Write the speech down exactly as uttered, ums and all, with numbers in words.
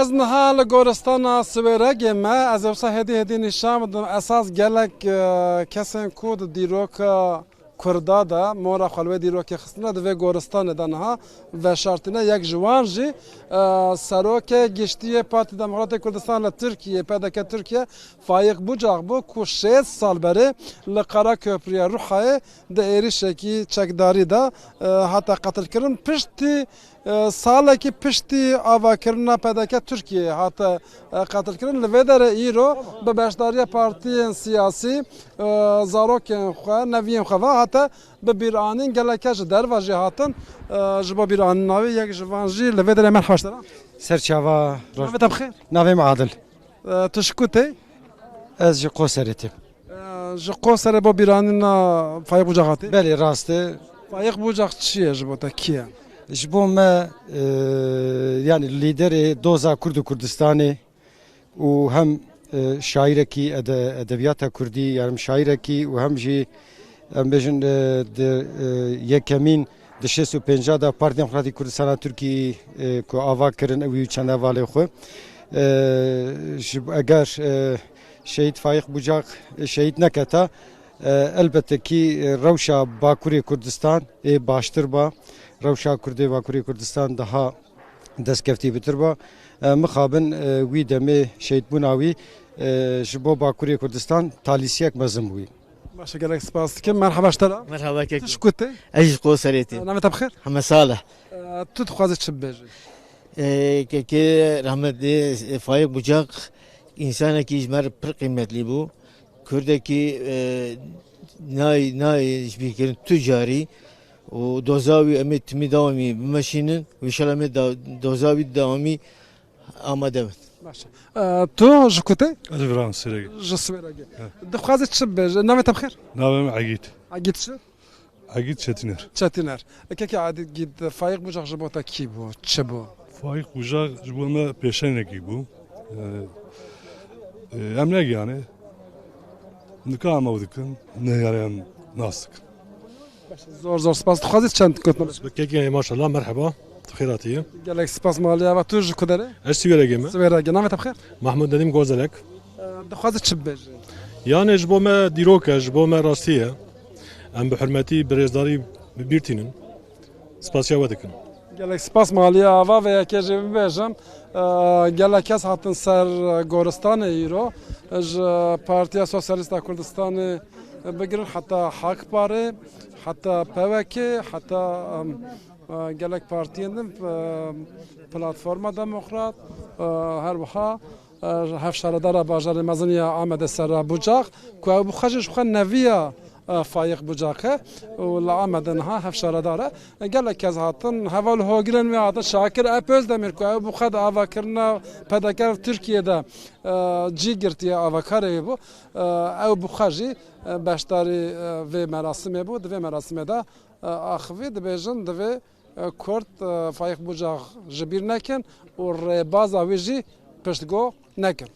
Ez niha li goristana Siwêregê me, ez ê wisa hêdî hêdî nîşan bidim. Esas gelek, e, kesên ku di dîroka Kurda de mora xwe li wê dîrokê xistine, di vê goristanê de niha veşartine. Yek ji wan jî, e, serokê giştî yê Partî Demokratê Kurdistan li Tirkiye, P D K Tirkiye, Faîq Bucak bû ku şêst sal berê li Karaköprüya Ruhayê di êrişekî çekdarî de, e, hate qetilkirin. Piştî, e, salekî piştî avakirina P D K Tirkiyeyê hate, e, qetilkirin. Li vê derê îro bi beşdariya partiyên siyasî, e, zarokên xwe, neviyên xwe ve hate bi bîranîn. Gelek kes ji derve jî hatin, e, ji bo bîranîna wî. Yek ji van jî li vê derê merheba ji te re. Ser çava roj. Navê te bi xêr? Navê min Adil. E, tu ji ku tê? Ez ji Qoserê têm. E, ji Qoserê bo bîranîna Faîq Bucak hatî? Belê, rast e. Faîq Bucak çi ye ji bo te, kî ye? Ji bo me, e, yanî lîderê doza Kurd û Kurdistanê û hem, e, şairekî ede-, edebiyata Kurdî, yanî şairekî û hem jî em bêjin, e, di, e, yekemîn di şêst û pênca de Partî Demokratîk Kurdistana Tirkî, e, ku ava kirin, ew û çend hevalê xwe. E, ji, eger, e, Şehîd Faîq Bucak, e, şehîd neketa, e, elbette kî, e, rewşa Bakurê Kurdistan ê baştir ba, rewşa Kurdê Bakurê Kurdistan daha destkeftî bitir ba. E, mixabin, e, wî demê şehîdbûna wî, e, ji bo Bakurê Kurdistan talîsiyek mezin bûyî. Baş e, gelek spas dikim. Merhaba ji te re. Merhaba kek. Tu ji ku tê? Ez ji Qoserê têm. E, navê te bi xêr? Heme Salih. E, tu dixwazî çi bibêjî? E, kekê rahmetli, e, Faîq Bucak însanekî ji me re pir qîmetlî bû. Kurdekî, e, nayê, nayê ji bîr kirin tu carî û doza wî em ê timî dawamî bimeşînin û înşallah em ê da-, doza wî dawamî amade bin. Baş e. E, tu ji ku tê? Ez Vran Sirege. Ji Swêregê. He. Dixwazî çi bibêjî? Navê te bi xêr? Navê min Egît. Egît çi? Egît Çetîner. Çetîner. E, kekê Egît, Faîq Bucak ji bo te kî bû? Çi bû? Faîq Bucak ji bo me pêşenekî bû. E, e, em negiyane. Nika em ew dikin, neyare em nas dikin. Zor zor spas. Dixwazî çend gotin? Bi kekê maşallah, merheba. Tu xêr hatî. Gelek spas, malî ava. Tu ji ku derê? Ez Swêregê me. Swêregê. Navê te bi xêr? Mahmud Nedîm Gozelek. E, dixwazî çi bibêjî? Yanê ji bo me dîrok e, ji bo me rastî ye. Em bi hurmetî, bi rêzdarî bi bîr tînin. Spasiya we dikin. Gelek spas, malî ava. Vê yekê jî bibêjim, e, gelek kes hatin ser, e, goristanê îro, ji Partiya Sosyalîst a Kurdistanê bigirin heta Hak Parê, heta P W K, heta, em, e, gelek partiyên din, e, Platforma Demokrat, e, her wiha, e, hevşaredara bajarê mezin ya Amedê Serra Bucak, ku ew bi xwe jî ji xwe neviya, e, Faîq Bucak e û li Amedê niha hevşaredar e. Gelek kes hatin, heval hogirên wî hatin, Şakir Ep Özdemir, ku ew bi xwe di avakirina P D K Tirkiyê de, e, cî girtiye, avakarê wî bû. E, ew bi xwe jî, e, beşdarî, e, vê merasimê bû. Di vê merasimê de, e, axivî dibêjin, divê, e, Kurd, e, Faîq Bucak ji bîr nekin û rêbaza wî jî piştgo nekin.